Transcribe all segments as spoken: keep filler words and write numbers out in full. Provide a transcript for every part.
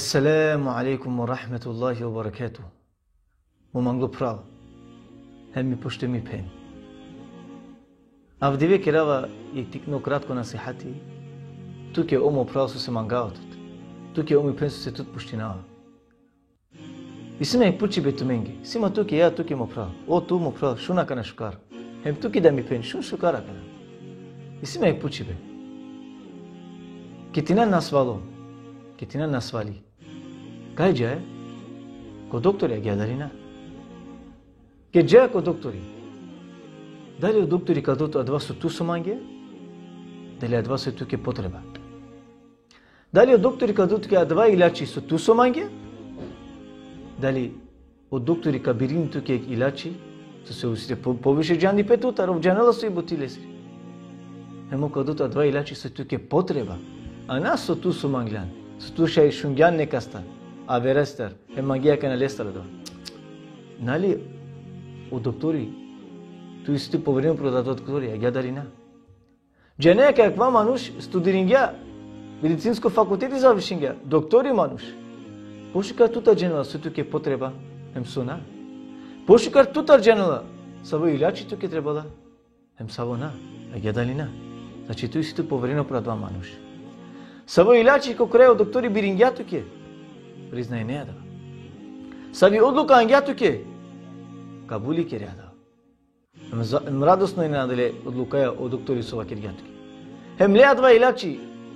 Esselamu alejkum ve rahmetullahi ve berekatuhu. Mo manglo phral, hem mi poštujimi phen. Avdive kerava jekh tikno kratko nasihati. Tuke, o mo phral, sose mangava tut. Tuke, o mi phen, sose tut poštinava. Isi ma jekh pučibe tumenge. Isi ma tuke, ja tuke, mo phral. O tu, mo phral, šun akana šukar. Hem tuke da mi phen, šun šukar akana. Isi ma jekh pučibe. Ked tina nasvalo, ked tina nasvali, kaj džaja? Ko doktori, agjaar dali na? Ked džaja ko doktori, dali o doktori ka del tut adava so tu so mangea, dali adava so tuke potreba? Dali o doktori ka del tuke adava ilači so tu so mangea, dali o doktori ka birini tuke ilači sose isi le po-, poviše džandipe tutar, ov džanela soj buti lesiri. Hem ov ka del tut adava ilači so tuke potreba, a na so tu so manglan, so tu šaj šungjan nekastar, averestar, hem mangea akana lestar adava. Nali o doktori, tu isi tu poverimo pro adava doktori, agjaar dali na? Džanea kaj akava manuš studiringja, medicinsko fakulteti završingja, doktori manuš. Pošukar tutar džanela so tuke potreba, hem so na. Pošukar tutar džanela savo ilači tuke trebela, hem savo na. Agjaar dali na? Znači, tu isi tu poverimo pro adava manuš. Savo ilači ko kraj o doktori biringja tuke, priznajne adava. Savi odluka angja tuke, kabuli kere adava. Em za-, em radosno ine adale odlukaja o doktori so vakergja tuke. Hem le adava ilači,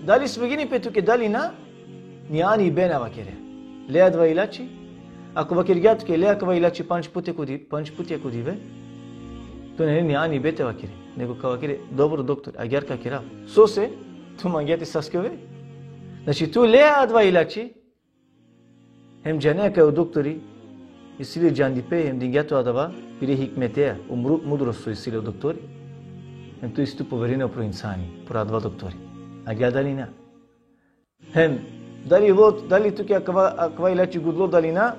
dali svidini pe tuke, dali na, ni ani be na vakere. Le adava ilači, ako vakergja tuke, le akava ilači pandž puti ko di-, pandž puti ko dive, tu nane ni ani be te vakere. Nego ka vakere, dobro doktor, agjaar ka kerav. Sose, tu mangea te saskjove. Znači, tu le adava ilači, hem džanea kaj o doktori isi le džandipe, hem dingja tu adava pire hikmetea, o mru-, mudrost so isi le o doktori. Hem tu isi tu poverimo pro insani, pro adava doktori. Agjaar dali na? Hem, dali vot, dali tuke akava, akava ilači gudlo dali na,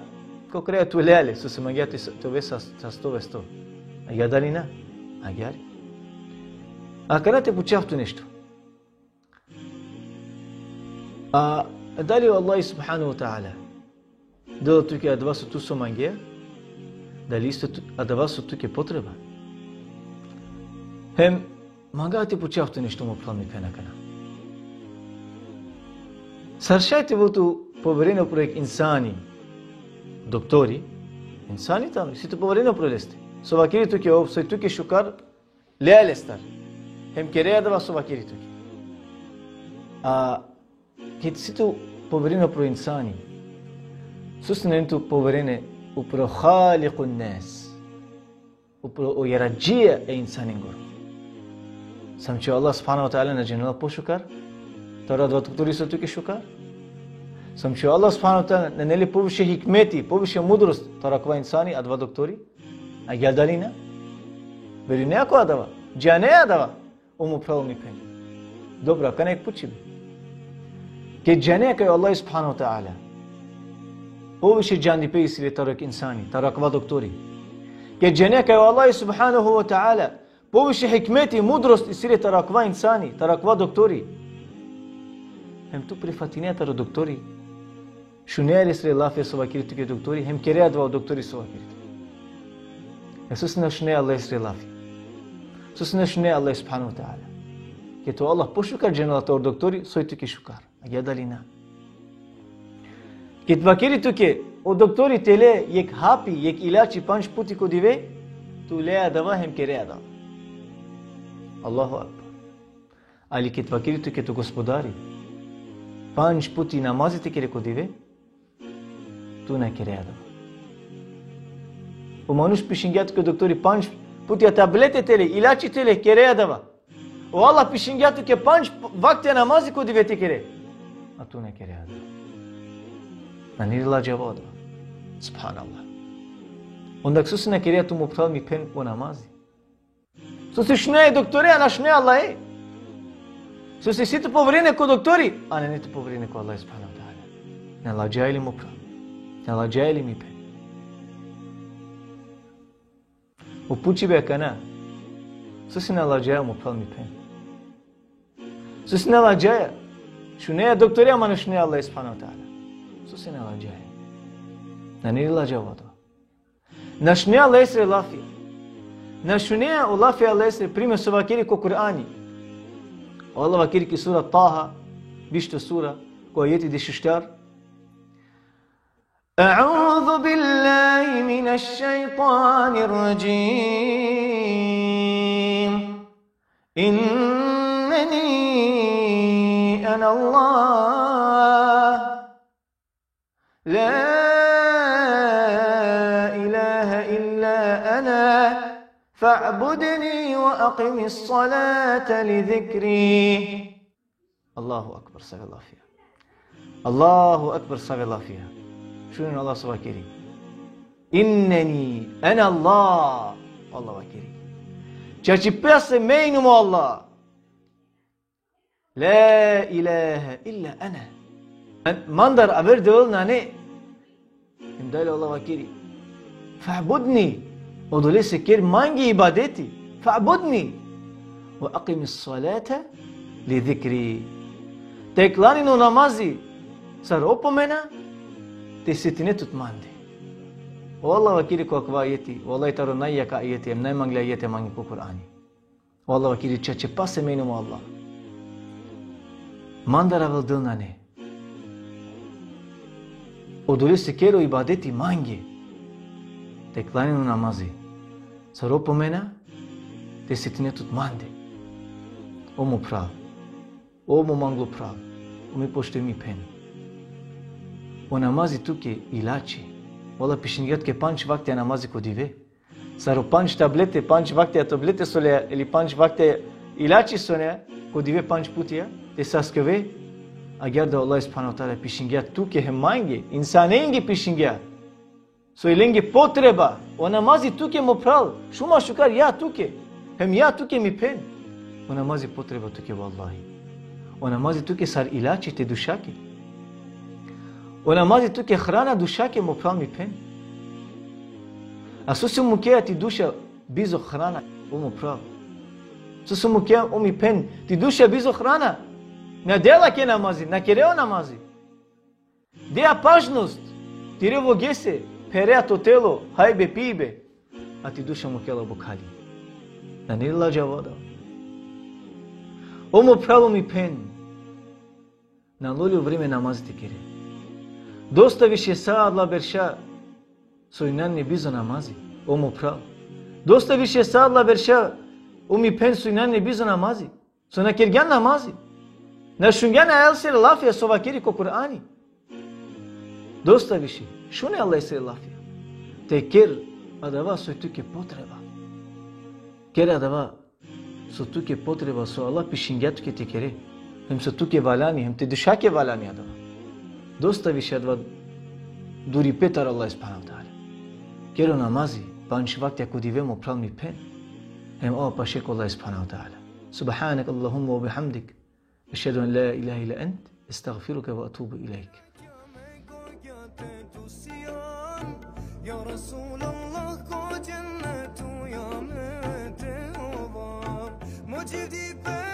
ko kraj tu lea le, sose mangea te s-, te ove sas-, sasto vesto. Agjaar dali na? Agjaar. Akana te pučav tu nešto. A dali o Allah subhanahu ve teala dela tuke adava so tu so mangea, dali isto tu-, adava so tuke potreba? Hem manga te pučav tu nešto, mo phral, mi phen, akana. Sar šaj te ovel tu poverimo pro jekh insani, doktori, insani tano, isi tu poverimo pro leste. So vakeri tuke ov, soj tuke šukar, lea lestar. Hem kere adava so vakeri tuke. A ked isi tu poverimo pro insani, sose nane tu poverimo upro Halikun Nas, upro o jaradžija e insanengoro? Sar će o Allah subhanahu ve teala na džanela pošukar taro adava doktori so tuke šukar? Sar će o Allah subhanahu ve teala nane li poviše hikmeti, poviše mudrost taro akava insani, adava doktori? Agjaar dali na? Verujnea ko adava? Džanea adava, o mo phral, mi phen? Dobro, akana jekh pučibe. Ked džanea kaj o Allah subhanahu ve teala poviše džandipe isi le taro jekh insani, taro akava doktori. Ked džanea kaj o Allah subhanahu ve teala poviše hikmeti, mudrost isi le taro akava insani, taro akava doktori. Hem tu prifatinea taro doktori. Šunea lesre lafi so vakeri tuke doktori, hem kere adava o doktori so vakeri tuke. E sose na šunea lesre lafi? Sose na šunea Allah subhanahu ve teala? Ked o Allah pošukar džanela taro doktori soj tuke šukar. Agjaar dali na? Ked vakeri tuke o doktori te le jekh hapi, jekh ilači pandž puti ko dive, tu lea adava hem kere adava. Allahu ekber. Ali ked vakeri tuke to Gospodari pandž puti namazi te kere ko dive, tu na kere adava. O manuš pišingja tuke o doktori pandž puti tablete te le, ilači te le, kere adava. O Allah pišingja tuke pandž p-, vakte namazi ko dive te kere, a tu na kere adava. Nane li ladžavo adava? Subhanallah. Onda sose na kere tu, mo phral, mi phen, o namazi? Sose šunea e doktore, a na šunea e Allahe? Sose isi tu poverimo ko doktori, a nane tu poverimo ko Allah subhanahu ve teala? Na ladžaja li, mo phral? Na ladžaja li, mi phen? O pučibe akana. Sose na ladžaja, mo phral, mi phen? Sose na ladžaja? Šunea e doktore, ama na šunea e Allah subhanahu ve teala. Sose na ladžaja? Nane li ladžava odova? Na šunea lesere lafija. Na šunea o lafija lesere, primer so vakeri ko Kur'ani. O Allah vakeri ki sura Taha, bišto sura, ko ajeti dešuštar. أعوذ بالله من الشيطان الرجيم. إنني أنا الله. لا إله إلا أنا. فاعبدني وأقم الصلاة لذكري. Allahu akbar, save lafija. Allahu akbar, save lafija. Šunen Allah so vakeri. Inneni ene Allah. Allah vakeri. Čačipese me inum o Allah. La ilahe illa ene. Mandar aver Devel nane. Hem dalje Allah vakeri. Fa'budni. Odolese ker mange ibadeti. Fa'budni. Ve akimis salate li zikri. Te klanin o namazi sar opomena, te setine tut mande. O Allah vakeri ko akava ajeti, vallahi taro najjaka ajeti, hem najmangle ajeti mange ko Kur'ani. O Allah vakeri, čačipese me inum o Allah. Mandar aver Devel nane. Odolese ker o ibadeti mange. Te klanin o namazi sar opomena, te setine tut mande. O mo phral. O mo manglo phral. O mi poštujimi phen. O namazi tuke ilači. O Allah pišingja tuke pandž vaktija namazi ko dive. Sar o pandž tablete, pandž vaktija tablete so leja, ili pandž vaktija ilači so neja, ko dive pandž putija, te saskove, agjaar da o Allah subhanahu ve teala pišingja tuke hem mange, insanenge pišingja. So i lenge potreba, o namazi tuke mo phral, šuma šukar ja tuke, hem ja tuke mi phen. O namazi potreba tuke, vallahi. O namazi tuke sar ilači te dušake. O namazi tuke hrana dušake mo phral mi phen. A sose mukea ti duša bizo hrana, o mo phral? Sose mukea, o mi phen, ti duša bizo hrana? Na dela ke namazi, na kere o namazi. Dea pažnost tire vogese, pherea to telo, hajbe, pibe. A ti duša mukela bokhali. Nane li ladžava odova? O mo phral, o mi phen. Nalo li o vreme namazi te kere? Dosta više sa adala berša so inane bizo namazi, o mo phral. Dosta više sa adala berša, o mi phen, so inane bizo namazi. So na kergjan namazi. Na šungjan e Allahesere lafija so vakeri ko Kur'ani. Dosta više. Šune e Allahesere lafija. Te ker adava so tuke potreba. Ker adava so tuke potreba, so Allah pišingja tuke te kere. Hem so tuke valjani, hem te dušake valjani adava. Dosta više adava duripe taro Allah subhanahu ve teala. Ker o namazi, pandž vaktija ko dive, mo phral mi phen. Hem ov paše ko Allah subhanahu ve teala. سبحانك اللهم وبحمدك، أشهد أن لا إله إلا أنت، أستغفرك وأتوب إليك. Ya Resulallah, ko džennetu ja me te ovar. Mo dživdipe